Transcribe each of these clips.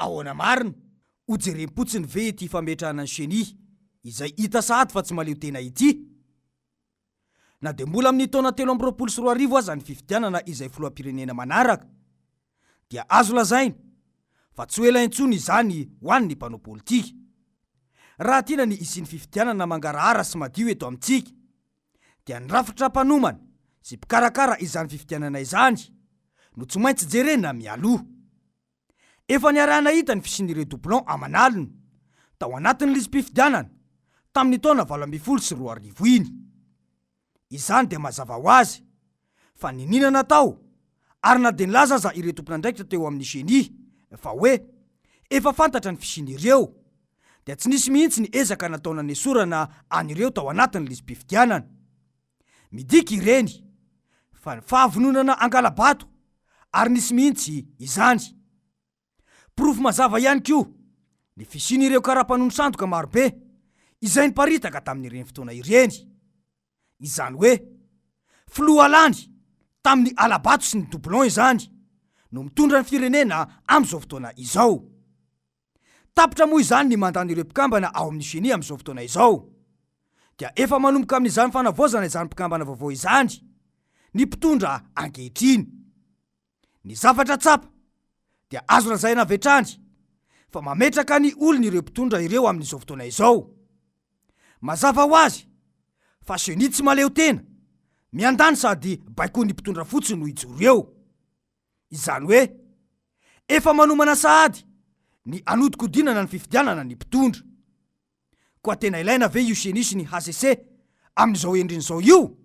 ahoana marina? Ho jerem-potsiny ve ity fametrahana ny Ceni izay hita sahady fa tsy mahaleo tena ity? Na dia mbola amin'ny taona 2023 aza ny fifidianana izay filoham-pirenena manaraka dia azo lazaina fa tsy ho ela intsony izany ho an'ny mpanao politika. Raha tiana ny hisian'ny fifidianana mangarahara sy madio eto amintsika dia ny rafitra mpanomana sy mpikarakara izany fifidianana izany no tsy maintsy jerena mialoha. Efa niaraha-nahita ny fisian'ireo doublons aman'alina tao anatin'ny lisi-pifidianana tamin'ny taona 2018 iny. Izany dia mazava ho azy fa niniana natao ary na dia nilaza aza ireo tompon'andraikitra teo amin'ny Ceni fa hoe efa fantatra ny fisian'ireo dia tsy nisy mihitsy ny ezaka natao nanesorana an'ireo tao anatin'ny lisi-pifidianana. Midika ireny fa ny fahavononana hangala-bato ary nisy mihitsy izany. Porofo mazava ihany koa ny fisian'ireo kara-panondro sandoka marobe izay niparitaka tamin'ireny fotoana ireny. Izany hoe filoha lany tamin'ny hala-bato sy ny doublon izany no mitondra ny firenena amin'izao fotoana izao. Tapitra moa izany ny mandan'ireo mpikambana ao amin'ny Ceni amin'izao fotoana izao. Dia efa manomboka amin'izany fanavaozana izany mpikambana vaovao izany ny mpitondra ankehitriny. Ny zavatra tsapa dia azo lazaina avy hatrany fa mametraka ny olony ireo mpitondra ireo amin'izao fotoana izao. Mazava ho azy fa Ceni tsy mahaleo tena, miandany sady baikoin'ny mpitondra fotsiny no hijoro eo. Izany hoe efa manomana sahady ny hanodikodinana ny fifidianana ny mpitondra. Koa tena ilaina ve io Ceni sy ny hcc amin'izao endriny izao io?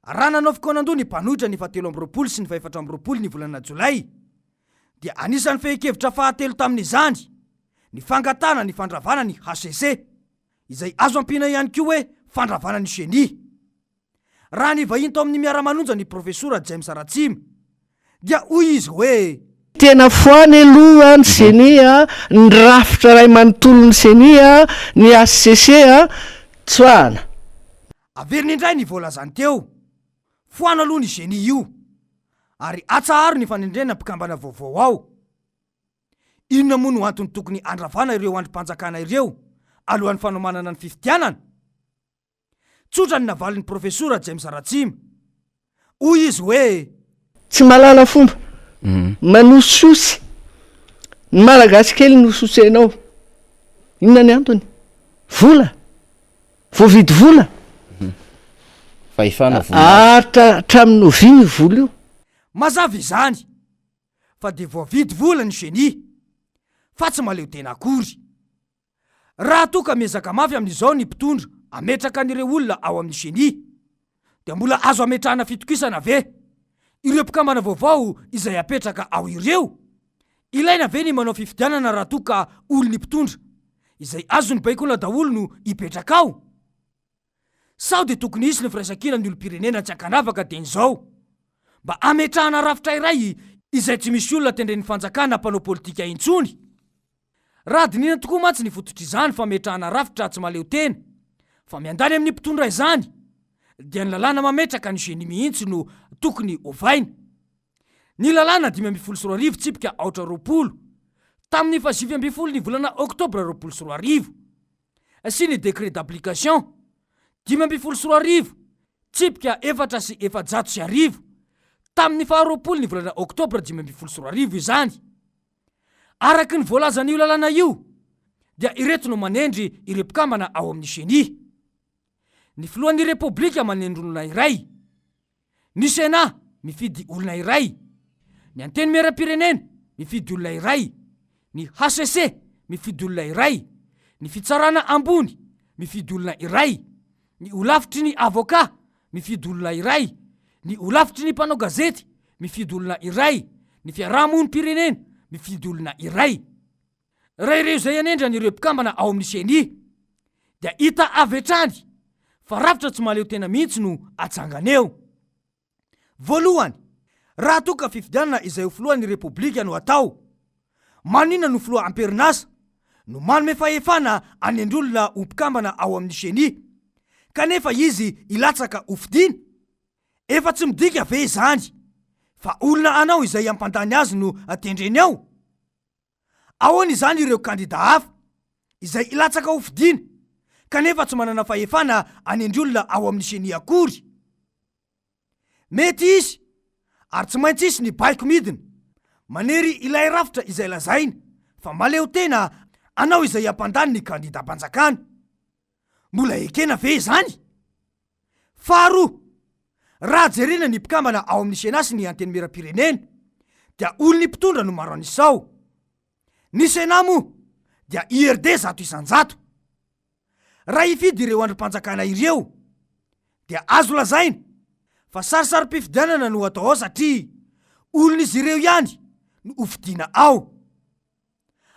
Raha nanao fikaonandoha ny mpanohitra ny fahatelo amby roapolo sy ny fahefatra amby roapolo ny volana jolay dia anisan'ny fehin-kevitra fahatelo tamin'izany ny fangatahana ny fandravana ny hcc, izay azo ampiana ihany koa hoe fandravana ny Ceni. Raha nivahiny tao amin'ny Miara-manonja ny Profesora James Ratsima, dia hoy izy hoe. Tena foana aloha ny Ceni a, ny rafitra iray manontolon'ny Ceni a, ny HCC a, tsoahana. Averiny indray ny voalazany teo, foano aloha ny Ceni io, ary atsaharo ny fanendrena mpikambana vaovao ao. Inona moa no antony tokony handravana ireo andrim-panjakana ireo alohan'ny fanomanana ny fifidianana? Tsotra ny navalin'ny Profesora James Ratsima. Hoy izy hoe. Tsy mahalala fomba. Manosihosy. Ny Malagasy kely no sosenao. Inona ny antony? Vola. Voavidy vola. Fahefana voninahitra. Haharitra hatramin'ny oviana io vola io? Mazava izany fa dia voavidy vola ny Ceni fa tsy mahaleo tena akory. Raha toa ka miezaka mafy amin'izao ny mpitondra hametraka an'ireo olona ao amin'ny Ceni, dia mbola azo ametrahana fitokisana ve ireo mpikambana vaovao izay hapetraka ao ireo? Ilaina ve ny manao fifidianana raha toa ka olon'ny mpitondra izay azony baikoina daholo no hipetraka ao? Sao dia tokony hisy ny firaisankinan'ny olom-pirenena tsy ankanavaka dieny izao mba hametrahana rafitra iray izay tsy misy olona tendren'ny fanjakana mpanao politika intsony? Raha dinihina tokoa mantsy ny fototr'izany fametrahana rafitra tsy mahaleo tena fa miandany amin'ny mpitondra izany dia ny lalàna mametraka ny genie mihitsy no tokony hovaina. Ny lalàna 2015 tsipika aotra 20 tamin'ny faha 19 ny volana oktobra 2020 sy ny décret d'application 2015 tsipika 1404 tamin'ny faha 20 ny volana oktobra 2015 izany. Araka ny voalazan'io lalàna io dia ireto no manendry ireo mpikambana ao amin'ny Ceni. Ny filohan'ny Repoblika manendry olona iray. Ny Sénat mifidy olona iray. Ny Antenimierampirenena mifidy olona iray. Ny hcc mifidy olona iray. Ny Fitsarana ambony mifidy olona iray. Ny holafitry ny avocat mifidy olona iray, ny holafitry ny mpanao gazety mifidy olona iray, ny fiarahamonim-pirenena mifidy olona iray. Raha ireo izay hanendry an'ireo mpikambana ao amin'ny Ceni dia hita avy hatrany fa rafitra tsy mahaleo tena mihitsy no atsangana eo. Voalohany, raha toa ka fifidianana izay ho filohan'ny Repoblika no atao, maninona no filoha am-perinasa no manome fahefana hanendry olona ho mpikambana ao amin'ny Ceni, kanefa izy hilatsaka hofidiana? Efa tsy midika ve izany fa olona hanao izay hampandany azy no tendreny ao? Ahoana izany ireo kandida hafa izay hilatsaka ho fidiana kanefa tsy manana fahefana hanendry olona ao amin'ny ceni akory? Mety hisy ary tsy maintsy hisy ny baiko midina manery ilay rafitra izay lazaina fa mahaleo tena hanao izay hampandany ny kandidam-panjakana. Mbola ekena ve izany? Faharoa, raha jerena ny mpikambana ao amin'ny Sénat sy ny Antenimierampirenena dia olon'ny mpitondra no maro an'isa ao. Ny Sénat moa dia IRD 100%. Raha hifidy ireo andrim-panjakana ireo dia azo lazaina fa sarisarim-pifidianana no atao ao satria olon'izy ireo ihany no hofidiana ao.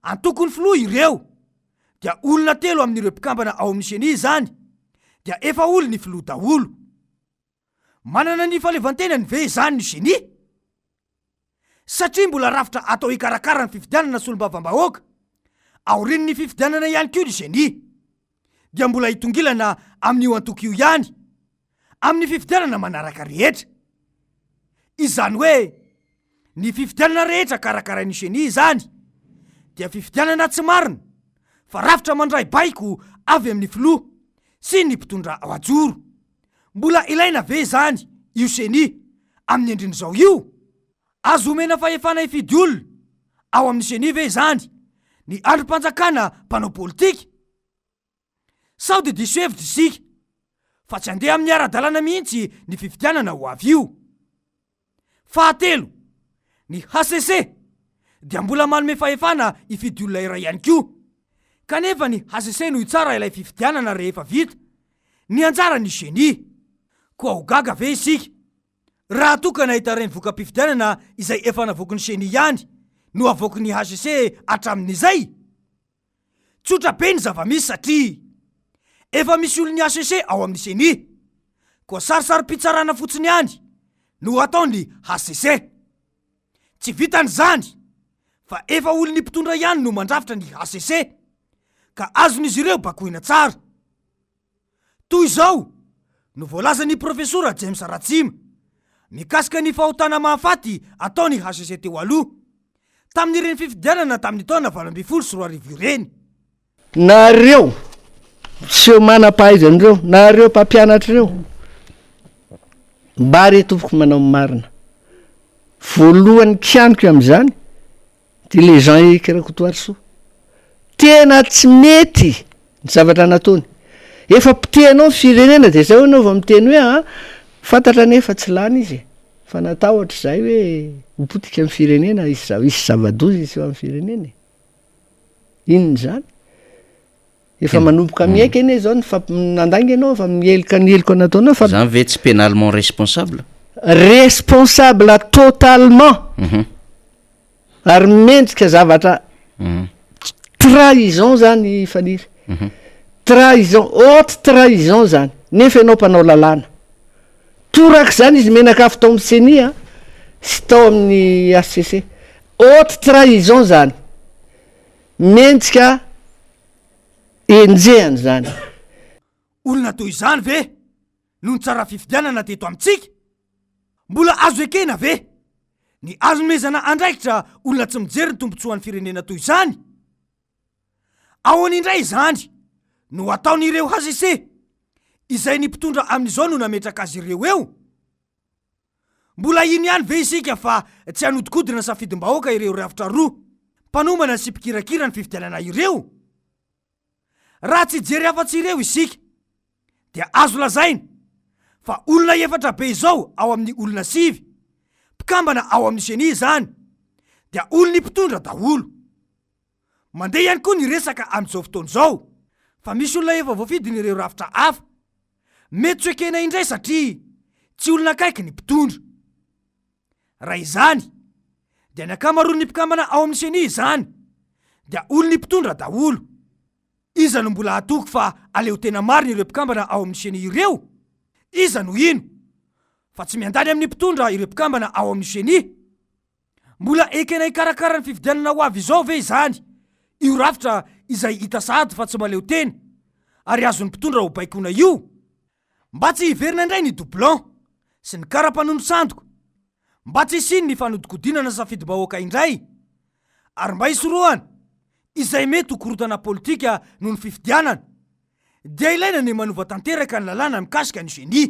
Antokon'ny filoha ireo dia olona telo amin'ireo mpikambana ao amin'ny ceni izany dia efa olon'ny filoha daholo. Manana ny fahaleovantenany ve izany ny ceni? Satria mbola rafitra atao hikarakara ny fifidianana solombavambahoaka aorian'ny fifidianana ihany koa ny ceni dia mbola hitongilana amin'io antoko io ihany amin'ny fifidianana manaraka rehetra. Izany hoe ny fifidianana rehetra karakarain'ny ceni izany dia fifidianana tsy marina fa rafitra mandray baiko avy amin'ny filoha sy ny mpitondra ajoro. Mbola ilaina ve izany io ceni amin'ny endriny izao io? Azo omena fahefana hifidy olona ao amin'ny ceni ve izany ny andrim-panjakana mpanao politika? Sao dia diso hevitra isika fa tsy handeha amin'ny ara-dalàna mihitsy ny fifidianana ho avy io. Fahatelo, ny hcc dia mbola manome fahefana hifidy olona iray ihany koa. Kanefa ny hcc no hitsara ilay fifidianana rehefa vita ny anjaran'ny ceni. Koa ho gaga ve isika raha toa ka nahita ireny voka-pifidianana izay efa navoaky ny ceni ihany no avoaky ny hcc hatramin'izay? Tsotra be ny zava-misy satria efa misy olon'ny hcc ao amin'ny ceni, koa sarisarim-pitsarana fotsiny ihany no ataon'ny hcc. Tsy vitan'izany fa efa olon'ny mpitondra ihany no mandrafitra ny hcc ka azon'izy ireo bakoina tsara. Toy izao no voalazan'ny Profesora James Ratsima mikasika ny fahotana mahafaty ataon'ny hcc teo aloha, tamin'ireny fifidianana tamin'ny taona 2018 ireny. Nareo seho manam-pahaizana ireo, nareo mpampianatra ireo, mba re tompoko manao ny marina. Voalohany kianiko amin'izany dia le Jean Eric Rakotoarisoa. Tena tsy mety ny zavatra nataony. Efa potehanao ny firenena dia zao ianao vao miteny hoe aa fantatra anie fa tsy lany izy e, fa natahotra izahay hoe ho potika ny firenena, hisy za- hisy zava-doza hiseho amin'ny firenena e. Inona izany? Efa manomboka miaiky anie zao ny fa nandainga ianao fa miheloka ny heloka nataonao fa. Zany ve tsy pénalement responsable? Responsable totalement. Ary mendrika zavatra trahison zany Faniry. Trahison, haute trahison zany. Nefa ianao mpanao lalàna. Torak'izany izy menak'afo tao amin'ny ceni a, sy tao amin'ny HCC. Haute trahison zany. Mendrika enjehana izany. Olona toy izany ve no nitsara fifidianana teto amintsika? Mbola azo ekena ve ny anomezana andraikitra olona tsy mijery ny tombontsoan'ny firenena toy izany? Ahoana indray izany no ataon'ireo hcc izay ny mpitondra amin'izao no nametraka azy ireo eo? Mbola hino ihany ve isika fa tsy hanodikodina safidim-bahoaka ireo rafitra roa mpanomana sy mpikirakira ny fifidianana ireo? Raha tsy hijery afa-tsy ireo isika dia azo lazaina fa olona efatra be izao ao amin'ny olona sivy mpikambana ao amin'ny ceni izany dia olon'ny mpitondra daholo. Mandeha ihany koa ny resaka amin'izao fotoana izao fa misy olona efa voafidin'ireo rafitra hafa Mety tsy ho ekena indray satria tsy olona akaiky ny mpitondra. Raha izany dia ny ankamaroan'ny mpikambana ao amin'ny ceni izany dia olon'ny mpitondra daholo. Iza no mbola hatoky fa aleo tena marina ireo mpikambana ao amin'ny ceni ireo? Iza no hino fa tsy miandany amin'ny mpitondra ireo mpikambana ao amin'ny ceni? Mbola ekena hikarakara ny fifidianana ho avy izao ve izany io rafitra izay hita sahady fa tsy mahaleo tena ary azon'ny mpitondra ho baikoina io? Mba tsy hiverina indray ny doublon sy ny kara-panondro sandoka, mba tsy hisian'ny fanodikodinana safidim-bahoaka indray ary mba hisorohana. izay mety ho korontana politika noho ny fifidianana, dia ilaina ny manova tanteraka ny lalàna mikasika ny ceni.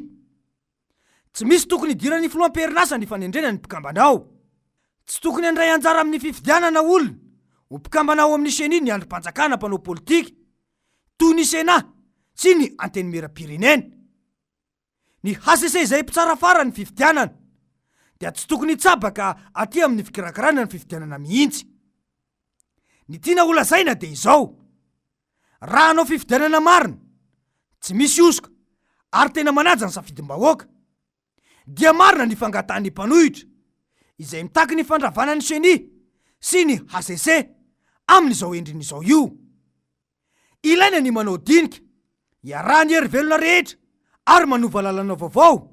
Tsy misy tokony hidiran'ny filoham-perinasa ny fanendrena ny mpikambana ao. Tsy tokony handray anjara amin'ny fifidianana olona ho mpikambana ao amin'ny ceni ny andrim-panjakana mpanao politika, toy ny Sénat sy ny Antenimierampirenena. Ny hcc izay mpitsara farany ny fifidianana dia tsy tokony hitsabaka aty amin'ny fikirakirana ny fifidianana mihitsy. Ny tiana holazaina dia izao, raha hanao fifidianana marina, tsy misy hosoka ary tena manaja ny safidim-bahoaka, dia marina ny fangatahan'ny mpanohitra izay mitaky ny fandravana ny ceni sy ny hcc amin'izao endriny izao io. Ilaina ny manao dinika iarahan'ny hery velona rehetra ary manova lalana vaovao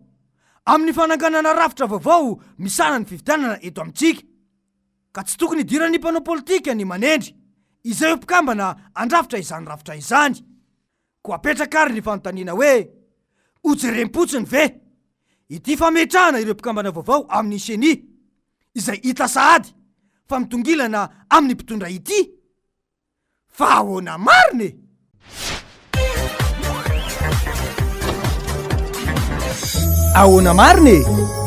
amin'ny fananganana rafitra vaovao misahana ny fifidianana eto amintsika ka tsy tokony hidiran'ny mpanao politika ny manendry izay ho mpikambana handrafitra izany rafitra izany. Koa apetraka ary ny fanontaniana hoe, hojerem-potsiny ve ity fametrahana ireo mpikambana vaovao amin'ny ceni izay hita sahady fa mitongilana amin'ny mpitondra ity? Fa ahoana marina e? Ahoana marina e?